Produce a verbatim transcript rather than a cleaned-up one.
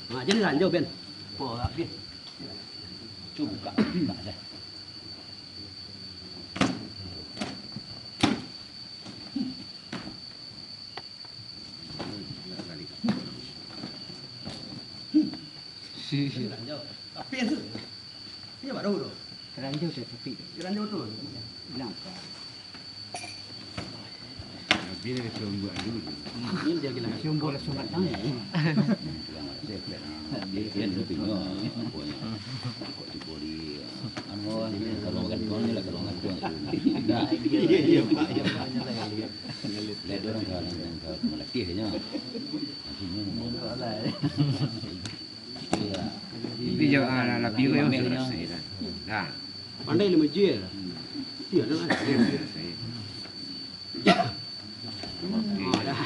Ha, jadi ranjau, Ben. Ko, Ben. Cubo buka, buka sajo. Ranjau. Tapi tu. Iyo, baru tu. Ranjau tu, tapi. Ranjau tu. Bilang apa? Tapi dia kata buat dulu. Ini dia bilang. Sumber lah sunat tangan. Dia, dia dulu tengok, apa ni? Kok tiba di, anu, kalau makan tuan ni lah, kalau makan tuan. Dah. Iya, iya, Pak. Iya, Pak. Lihat orang kawan yang kawan melatihnya. Maksudnya, Tapi jo, ah, lah, lah, biru yo, Ambil nyo. Salasai lah. Dah. Pandai lima J lah. Iya, dah. Salasai. Oke. Ah, dah.